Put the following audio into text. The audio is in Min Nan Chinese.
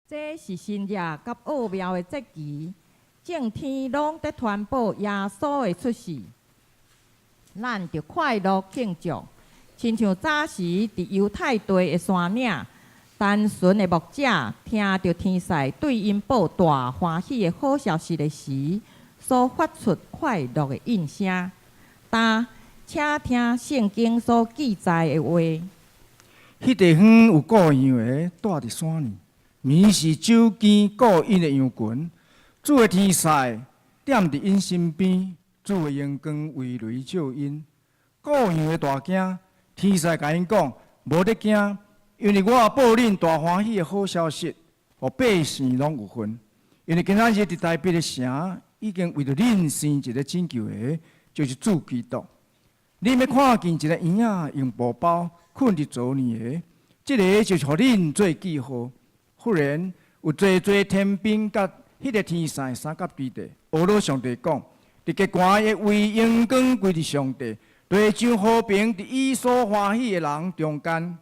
這是神蹟佮奧妙的節期，眾天攏佇傳報耶穌的出世，咱著快樂慶祝，親像早時佇猶太地的山嶺，單純的牧者聽著天使對𪜶報大歡喜的好消息的時，所發出快樂的應聲。今，請聽聖經所記載的話。彼地方有顧羊的蹛佇山裡，暝時守更顧𪜶的羊群。主的天使踮佇𪜶身邊，主的榮光圍籬照𪜶。顧羊的大驚，天使共𪜶講：無得驚，因為我報恁大歡喜的好消息，予百姓攏有份。因為今仔日佇大衛的城，已經為著恁生一个拯救的，就是主基督。恁欲看見一个嬰仔用布包睏佇槽裡的，這个就是予恁做記號。忽然有濟濟天兵佮彼个天使相佮彼得，呵咾上帝講：佇極懸的位榮光歸佇上帝，地上和平佇伊所歡喜的人中間。